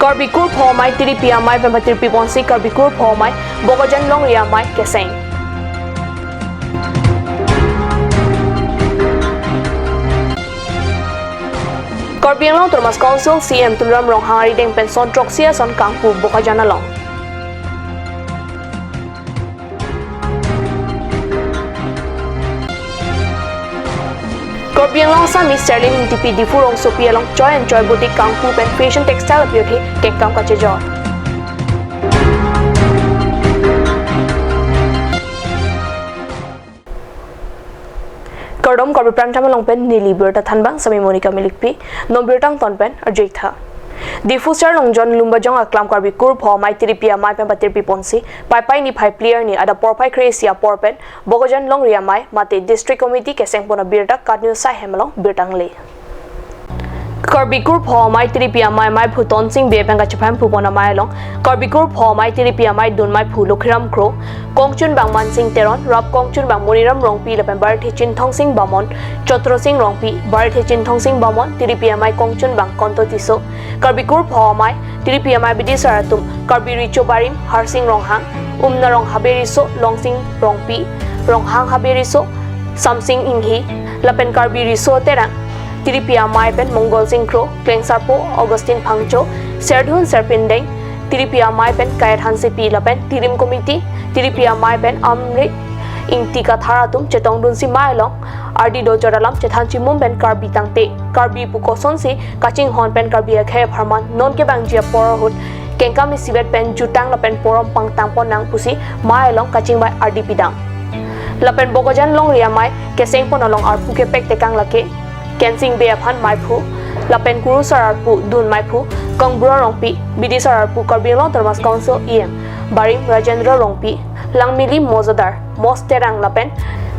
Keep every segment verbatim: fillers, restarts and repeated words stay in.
Karbi Kurpho Amei tiripi amei pen patirpi ponsi Karbi Kurpho Amei Bokajan Longri Amei keseng. Karbi Anglong Autonomous Council C E M Tuliram Ronghang arideng pen son throksi ason kangpu Bokajan along. Karbi Anglong Assam Miss Sterling Ingtipi Diphu rongsopi along Joy and Joy Boutique kangpu pen fashion textile apirthe kengkam kachejor. Kardom, Karbi Prime Time along pen neli birta thanbang Sami Monica Milikpi, non birta angton pen arjitha. Diphu Sar Long John Lumbajong aklam Karbi Kurpho Amei tiripi amei pen patirpi ponsi Paipai niphai phli arni adap porphai kre-isi apor pen Bokajan Longri Amei mate District Committee keseng pon abirta Kat News Sai hem along birta angle. Karbi Kurpho Amei tiripi amei meiphu Tonsing Bey pen kachepahemphu pon amei along Karbi Kurpho Amei tiripi amei dun meiphu Lokhiram Kro, kongchunbang Mansing Teron, rap kongchunbang Moniram Rongpi lapen Bharathe Chinthong Sing Bamon, Chotro Sing Rongpi, Bharathe Chinthong Sing Bamon, tiripi amei kongchunbang Konto Tisso, Karbi Kurpho Amei tiripi amei bidisar atum Karbi Richo Barim, Harsing Ronghang, Umnarong Habe Riso, Longsing Rongpi, Ronghang Habe Riso, Samsing Inghi, lapen Karbi Riso Terang tiripi amei pen Mongol Sing Kro, Klengsarpo Augustine Phangcho, Serdun Serpindeng tiripi amei pen Kayat Hansepi lapen Tirim Committee tiripi amei pen Amrit Ingti Kathar atum chetongdunsi mei along ardi dojor alam chethan chimum pen Karbi tangte Karbi pu kosonsi kachinghon pen Karbi akhei apharman non kevangji apor ahut kengkam isivet pen jutang lapen porom pangtang pon nang pusi mei along kachingvai ardi pidam. Lapen Bokajan Longri Amei keseng pon along arpu kepek tekang lake Kensing Bey aphan meiphu, lapen kurusar arpu dun meiphu Kongbura Rongpi, bidisar arpu Karbi Anglong Autonomous Council E M Barim Rajendra Rongpi, Langmili Mozadar, Mos Terang lapen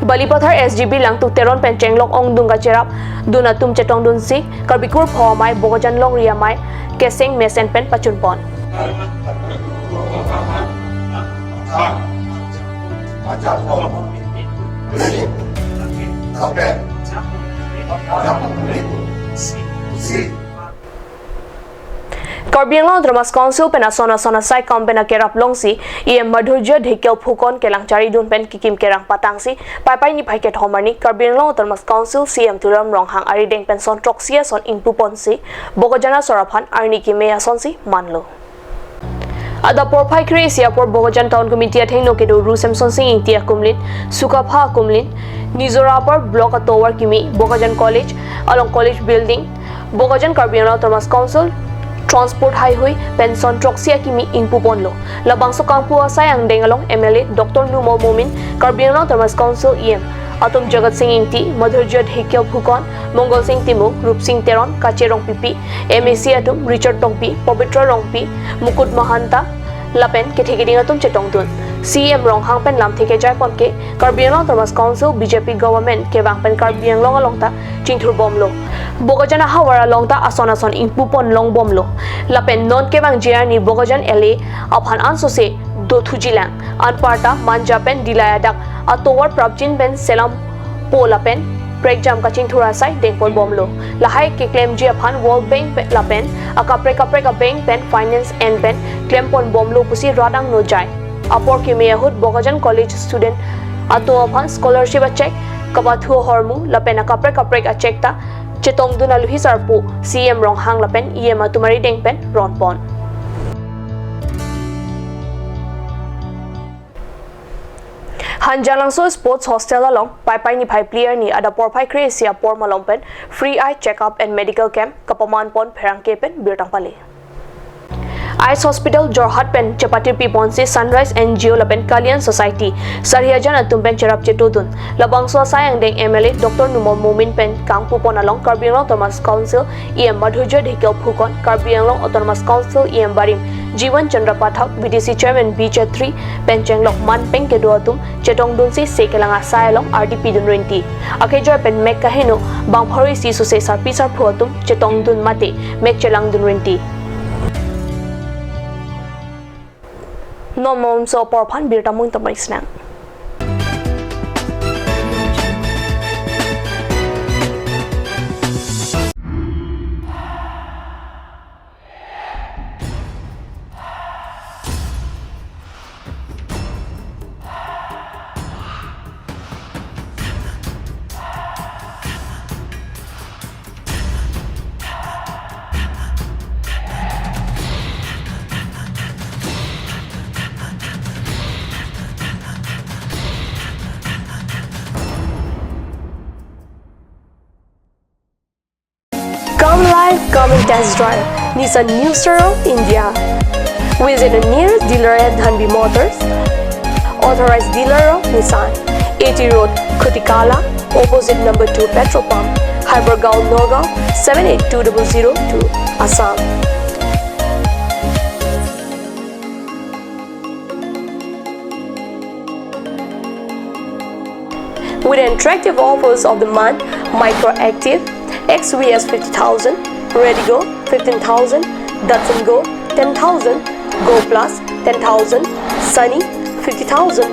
Balipathar S G B Langtuk Teron pen chenglok ongdung kacherap dun atum chetongdunsi Karbi Kurpho Amei Bokajan Longri Amei keseng mesen pen pachun pon. Karbi Anglong Autonomous Council pen ason ason asai kam pen akerap longsi E M Madhurjya Dhekial Phukan kelang charidun pen kikim kerang patangsi Paipai niphai kethom arni Karbi Anglong Autonomous Council C E M Tuliram Ronghang arideng pen son throksi ason ingpu ponsi Bokajan asor aphan arni keme asonsi manlo. Adap porphai kre-isi apor Bokajan Town Committee athengno kedo Ru Semson Sing Ingti akumlin, Sukapha akumlin, Nijora Upper Block atovar kimi, Bokajan College along College Building, Bokajan Karbi Anglong Autonomous Council Transport Highway pen son throksi akimi ingpu ponlo. Labangso kangpu asai angdeng along M L A Doctor Numal Momin, Karbi Anglong Autonomous Council E M atum Jagat Sing Ingti, Madhurjya Dhekial Phukan, Mongol Sing Timung, Rup Sing Teron, Kache Rongpipi, M A C atum Richard Tokbi, Pabitra Rongpi, Mukut Mahanta, lapen kethe keding atum chetongdun. C E M Ronghang pen lamthe kejai pon ke Karbi Anglong Autonomous Council B J P government kevang pen Karbi Anglong along ta chingthur bomlo. Bokajan ahavar along ta ason ason ingpu pon long bomlo. Lapen non kevangji arni Bokajan L A aphan ansose dothuji lang. Anparta Manja pen Dillai adak atovar prapjin pen selam po lapen prekjam kachingthur asai dengpon bomlo. Lahai keklemji aphan World Bank pe-, lapen akaprek kaprek a-bank pen finance en pen klem pon bomlo pusi rat angno jai. Apor keme ahut Bokajan College student atum aphan scholarship a-cheque, kapathu ahormu lapen akaprek kaprek a-cheque ta chetongdun aluhi sarpo C E M Ronghang lapen E M atum arideng pen ronpon. Hanjanglangso Sports Hostel along Paipai niphai phli arni adap porphai kre-isi apor malom pen free eye check-up and medical camp kapaman pon pherangke pen birta pale. Eyes Hospital Jorhat pen chepatirpi ponsi Sunrise N G O lapen Kalyan Society Sariajan atum pen cherap chetodun. Labangso asai angdeng M L A Doctor Numal Momin pen kangpu pon along Karbi Anglong Autonomous Council E M Madhurjya Dhekial Phukan, Karbi Anglong Autonomous Council E M Barim Jiwan Chandra Pathak, B D C Chairman B Chetri pen chenglok man peng kedo atum chetongdunsi se kelang asai along ardi pidun rinti. Akejoi pen mek kaheno bang pharo isi sose sarpi sarpo atum chetongdun mate mek chelangdun rinti. Non malomso apor aphan birta mung tamai senang. Test drive Nissan New Star of India. Visit a nearest dealer at Dhanvi Motors, authorized dealer of Nissan, A T Road, Khutikala, opposite number two petrol pump, Hypergaon, Nagaon, seven eight two double zero two, Assam. With attractive offers of the month, Micra Active, X V S fifty thousand, Redigo fifteen thousand, Datsun Go ten thousand, Go Plus ten thousand, Sunny fifty thousand,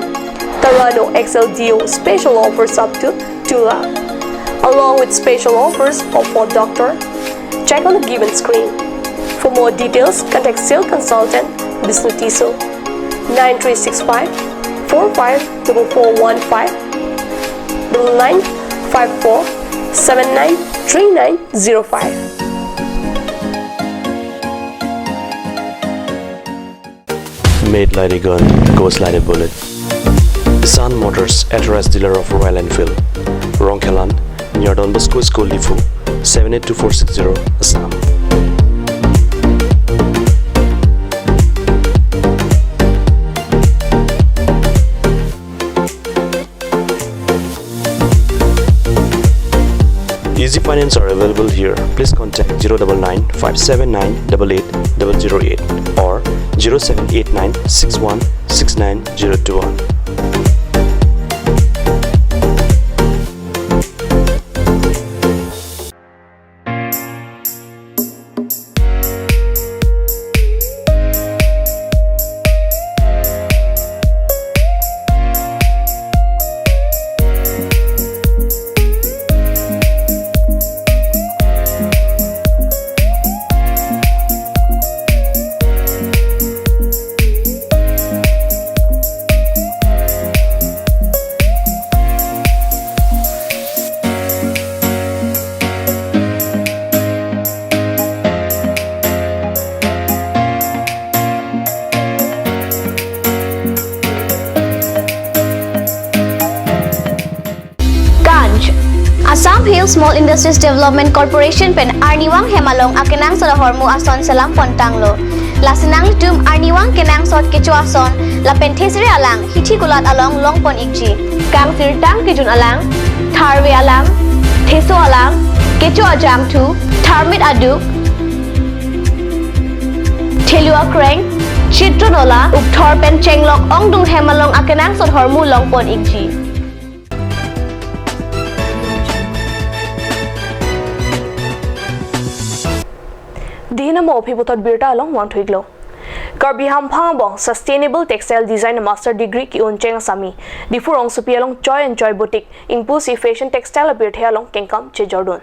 Terrano X L D O special offers up to two lakh, along with special offers of Ford Doctor. Check on the given screen. For more details, contact sales consultant Bishnu Tisso, nine three six five four five double four one five, double nine five four seven nine three nine zero five. Made like a gun, goes like a bullet. Sun Motors, authorized dealer of Royal Enfield, Rongkhelan, near Don Bosco School, Diphu, seven eight two four six zero, Assam. Easy finance are available here. Please contact zero double nine five seven nine double eight double zero eight or zero seven eight nine six one six nine zero two one. Kanj. Assam Hill Small Industries Development Corporation pen arnivang hem along akenangsot ahormu ason selam pon tanglo. Lasi nanglitum arnivang kenangsot kecho ason lapen thesere alang hithi kulat along long pon ikji. Kangsirtang kejun alang, tharve alang, theso alang, kecho ajangthu, tharmit aduk, thelu akreng, chitro nola, ukthor pen chenglok ongdung hem along akenangsot ahormu long pon ikji. Dihina mo aphi puthot birta along vangthu iklo. Karbi Hamphang abang Sustainable Textile Design Master Degree ki-un cheng asami Diphu rongsopi along Joy and Joy Boutique ingpusi fashion textile apirthe along kengkam chejordun.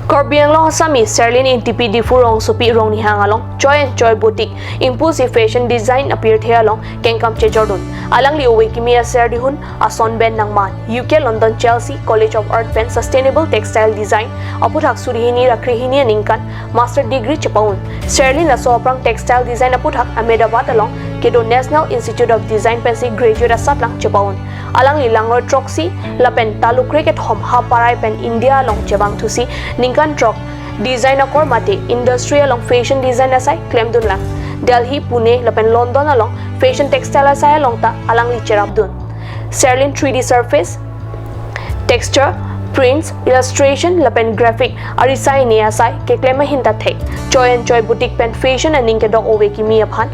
Karbi Anglong asami Serlin Ingtipi Diphu rongsopi Rongnihang along Joy and Joy Boutique ingpusi fashion design apirthe along kengkam chejordun. Alangli ove kimi aser dihun ason pen nangman U K London Chelsea College of Art pen Sustainable Textile Design aputhak suri hini ra kre hini aningkan master degree chepa-un. Serlin laso aphrang textile design aputhak Ahmedabad along kedo National Institute of Design pensi graduate asatlang chepa-un. Alangli langroi throksi lapen talukre kethom ha parai pen India along chevangthusi ningkan throk design akor mate industry along fashion design asai klemdunlang. Delhi, Pune lapen London along fashion textile asai along ta alangli cherapdun. Serlin three D surface, texture, prints, illustration lapen graphic arisai ne asai keklem ahin ta thek. Joy and Joy Boutique pen fashion aning kedok ove kimi aphan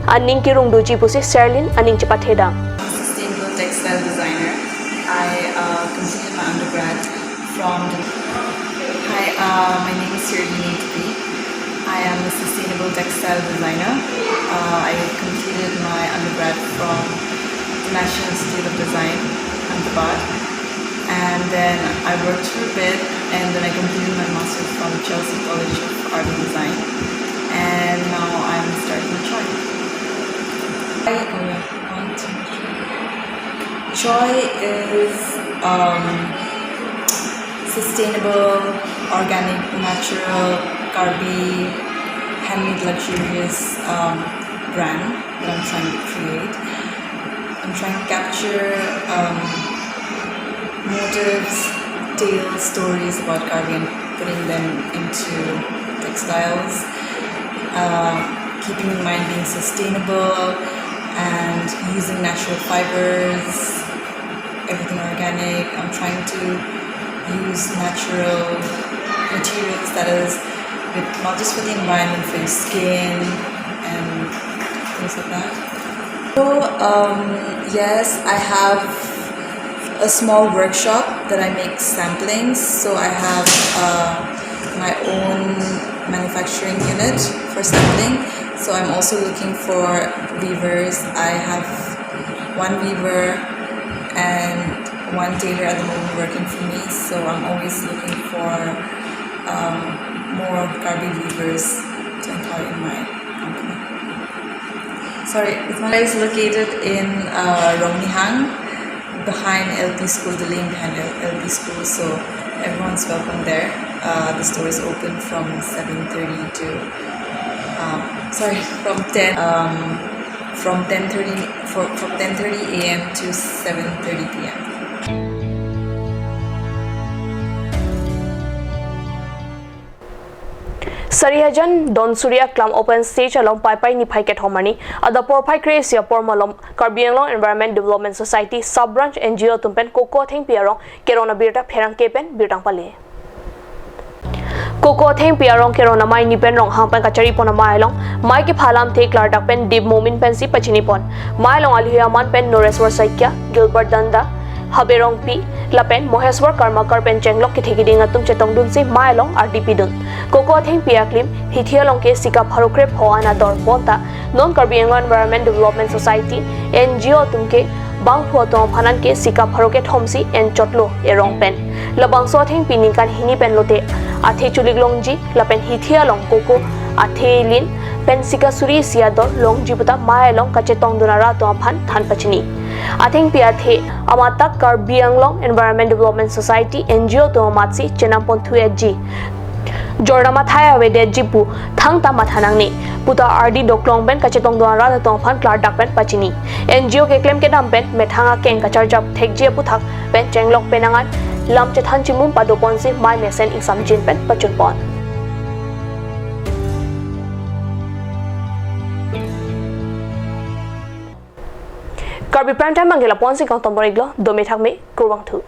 aning kerung doji pusi Serlin aning chepathedam. Sustainable textile designer. I uh, completed my undergrad from the... Hi, uh, my name is Serlin Ingtipi. I am a sustainable textile designer. Uh, I completed my undergrad from the National Institute of Design, Ahmedabad. And then I worked for a bit, and then I completed my master's from Chelsea College of Art and Design. And now I'm starting to try. I, uh, want to Joy is um, sustainable, organic, natural, Karbi, handmade, luxurious um, brand that I'm trying to create. I'm trying to capture um, motifs, tell stories about Karbi and putting them into textiles, uh, keeping in mind being sustainable and using natural fibers, everything organic. I'm trying to use natural materials that is with, not just for the environment, for your skin and things like that. So, um, yes, I have a small workshop that I make samplings. So I have uh, my own manufacturing unit for sampling. So I'm also looking for weavers. I have one weaver and one tailor at the moment working for me. So I'm always looking for um, more Karbi weavers to employ in my company. Sorry, it's my is located in uh, Rongnihang, behind L P school, the lane behind L- L P school. So everyone's welcome there. Uh, the store is open from seven thirty to, um, sorry, from ten, um, from ten thirty, for, from ten thirty a m to seven thirty p m. Sarihajan Donsuri Aklam Open Stage along Paipai niphai kethom arni adap porphai kre-isi apor malom Karbi Anglong Environment Development Society Sub Branch N G O atum pen COCO athengpi arong kerong abirta pherangke pen birta pale. COCO athengpi arong kerong amei ni pen Ronghang pen kachari pon amei along mei kepha alamthe klardak pen Dip Momin pensi pachini pon. Mei along alihui aman pen Noreswar Saikia, Gilbert Danda, Habe Rongpi lapen Moheswar Karmakar pen chenglok kethe kiding atum chetongdunsi mei along ardi pidun. COCO athengpi aklim hithi along ke sika pharo kre pho an ador bonta non Karbi Anglong Environment Development Society N G O atum ke bangphu atum aphan an ke sika pharo kethom si enchotlo erong pen. Labangso athengpi ningkan hini pen lote athe chulik longji lapen hithi along COCO athe lin pen sika suri isi ador longji puta mei along kachetongdun arat atum aphan than pachini. Athengpi athe amatak Karbi Anglong Environment Development Society N G O atum amatsi chenam ponthu etji. Jornama thai avedetji pu thangta matha nangne puta ardi doklong pen kachetongdun arat atum aphan klardak pen pachini. N G O keklem kedam pen methang akeng kacharjap thekji aputhak pen chenglok penang an lam chethan chimum pado ponsi mei mesen ingsamjin pen pachun pon. Karbi Prime Time abangke la ponsi kangtombor iklo, dome thakme, kurvangthu.